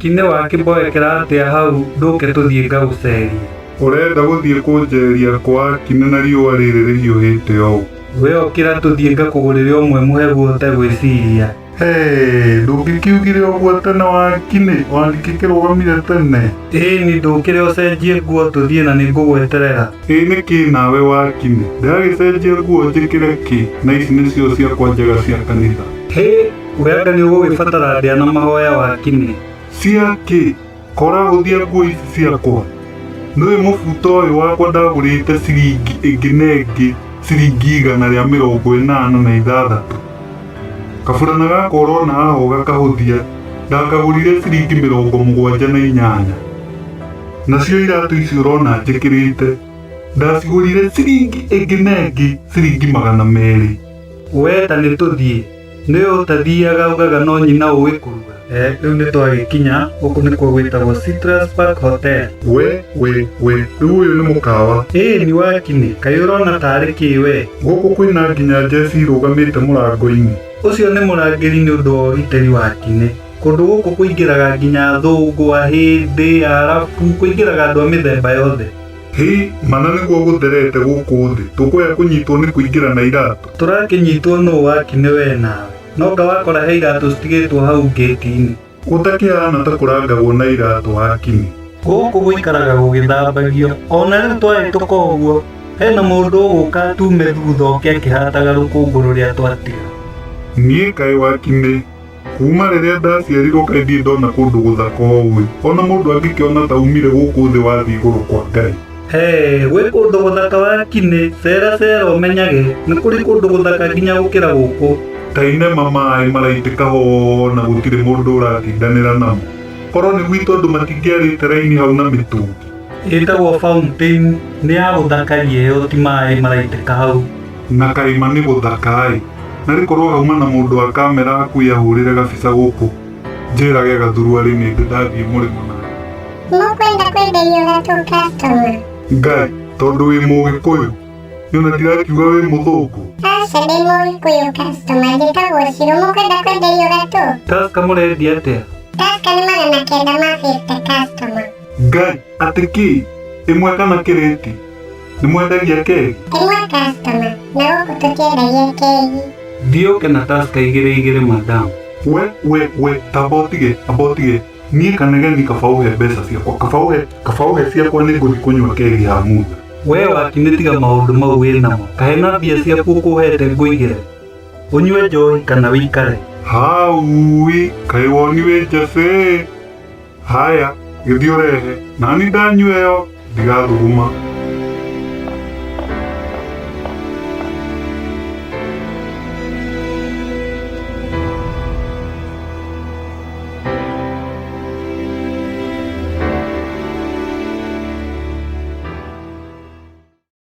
Wakinĩ wakĩmboekera atĩa hau ndũke tũthiĩ ngagũcerie. Ũrenda gũthiĩ kũnjeria kwa Wakinĩ na riũa rĩrĩ rĩhiũhĩte ũũ? We ũkĩra tũthiĩ ngakũgũrĩre ũmwe mũhehu ũtegwĩciria. Hĩ, ndũngĩkiugire ũguo tene Wakinĩ, ona ndingĩkĩrũgamire tene. Ĩni ndũkĩre ũcenjie nguo tũthiĩ na nĩngũgweterera. Ĩ nĩkĩ nawe Wakinĩ, ndĩragĩcenjia nguo njĩkĩre kĩ na ici nĩcio ciakwa njega cia kanitha. Hĩ, we anga nĩũgũgĩbatara ndĩa na mahoya Wakinĩ. Cia kĩ? Ko ũrahũthia nguo ici ciakwa? Nĩũĩ mũbuto ũyũ wakwa ndagũrĩte ciringi ĩngĩ na ĩngĩ ciringi 186. Kaburana gaka ũrona haha ũgakahũthia ndakagũrire ciringi 78. Nacio iratũ ici ũrona njĩkĩrĩte ndacigũrire ciringi ĩngĩ na ĩngĩ ciringi 200. We ta nĩtũthiĩ. Nĩũĩ ũtathiaga ugaga no nyina ũĩ kũruga. Rĩu nĩtwagĩkinya, gũkũ nĩkuo gwĩtagwo Citrus Park Hotel. We we we rĩu ũyũ nĩ mũkawa. Ĩni Wakinĩ, kaĩ ũrona tarĩ kĩ we? Gũkũ kwĩna nginya njeci irũgamĩte mũrango-inĩ. Ũcio nĩ mũrangĩri nĩ ũndũ wa ũgitĩri Wakinĩ. Kũndũ gũkũ kũingĩraga nginya athũngũ, ahĩndĩ, arabu, kũingĩraga andũ a mĩthemba yothe. Hĩ, mana nĩguo gũtherete gũkũ thĩ, tũkũya kũnyitwo nĩ kũingĩra na iratũ. Tũrakĩnyitwo nũ Wakinĩ we nawe? Nonga wakora he iratũ citigĩtwo hau ngĩti-inĩ. Gũtakĩhana ta kũrangagwo na iratũ Wakinĩ. Gũkũ gũikaraga gũgĩthambagio. Ona rĩu twahĩtũka ũguo, hena mũndũ ũgũka atume thutha oke akĩhataga rũkũngũ rũrĩa twatiga. Niĩ kaĩ Wakinĩ, kuma rĩrĩa ndaciarirwo kaĩ ndirĩ ndona kũndũ gũthaka ũũ ĩ. Ona mũndũ angĩkĩona ta umire gũkũ thĩ wathiĩ igũrũ kwa Ngai. He, gwĩ kũndũ gũthaka Wakinĩ, cera cera ũmenyage, nĩ kũrĩ kũndũ gũthaka nginya gũkĩra gũkũ. Ta inema maĩ maraitĩka hoo na gũtirĩ mũndũ ũratindanĩra namo. Korwo nĩ gwitũ andũ matingĩarĩte raini hau na mĩtũngi. Ĩtagwo fountain, nĩ ya gũthakaria ĩyo ti maĩ maraitĩka hau. Na kaima nĩ gũthaka ĩ. Narĩ korwo hauma na mũndũ wa kamera akue ahũrĩre gabica gũkũ njĩrage gathuruarĩ nĩ ndĩ ndathiĩ mũrĩmo nake. Mũkwenda kwenderio gatũ customer? Ngai, tondũ wĩ mũgĩkũyũ. Niĩ ona ndirakiuga wĩ mũthũngũ. Aca ndĩ mũgĩkũyũ customer, njĩtagwo Shiro, mũkwenda kwenderio gatũ? Tusker mũrendia atĩa? Tusker nĩ 950 customer. Ngai, atĩ kĩ? Ĩmwe kana kĩrĩti? Nĩ mwendagia kegi? Ĩmwe customer, na gũkũ tũtiendagia kegi. Thiĩ ũke na Tusker igĩrĩ igĩrĩ madam. We we we tamba ũtige, amba ũtige. Niĩ kanegeni kaba ũhe mbeca ciakwa, kaba ũhe, kaba ũhe ciakwa nĩ ngũthiĩ kũnyua kegi ha mutha. We Wakinĩ tiga maũndũ mau wĩ namo. Kahe na mbia ciaku ũkũhete ngũigĩre. Ũnyue njohi kana wĩikare. Haui, kaĩ woni wĩ njacĩ. Haya, gĩthiĩ ũrehe. Nani ndanyua ĩyo, ndigathuguma.